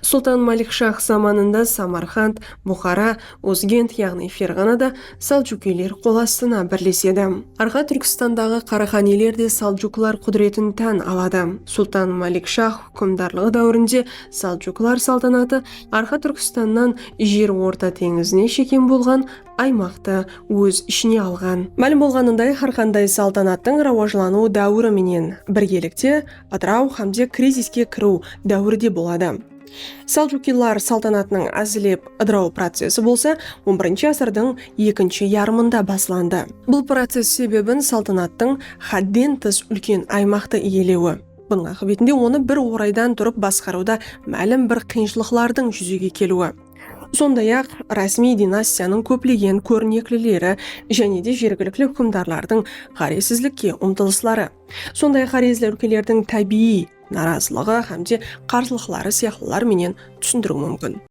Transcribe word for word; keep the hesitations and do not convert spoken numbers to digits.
Sultan Malik Shah zamanında Samarqand, Buxara, Uzgent, yaǵnıy Ferǵana da Saljukiler qol astına birlesedi. Arqa Túrkistandaǵı Qaraxaniyler de Saljuklar qúdiretin tán aladı. Sultan Malik Shah húkimdarlıǵı dáwirinde Saljuklar saltanatı Arqa Túrkistannan Jer Orta teńizine shekem bolǵan aymaqtı óz ishine alǵan. Málim bolǵanınday, hár qanday saltanattıń rawajlanıw dáwiri menen birgelikte, ıdıraw hám de kriziske kiriw dáwiri de boladı. Saljukiylar saltanatınıń ázilep ıdıraw procesi bolsa on birinshi ásirdiń ekinshi yarımında baslandı. Bul process sebebin saltanattıń hádden tıs úlken aymaqtı iyelewi, bunıń aqıbetinde onı bir oraydan turıp basqarıwda málim bir qıyınshılıqlardıń júzege keliwi, sonday-aq, rásmiy dinastiyanıń kóplegen kórneklileri jáne de jergilikli húkimdarlardıń ǵárezsizlikke umtılısları, sonday-aq, ǵárezli úlkelerdiń tábiyiy narazılıǵı hám de qarsılıqları sıyaqlılar menen túsindiriw múmkin.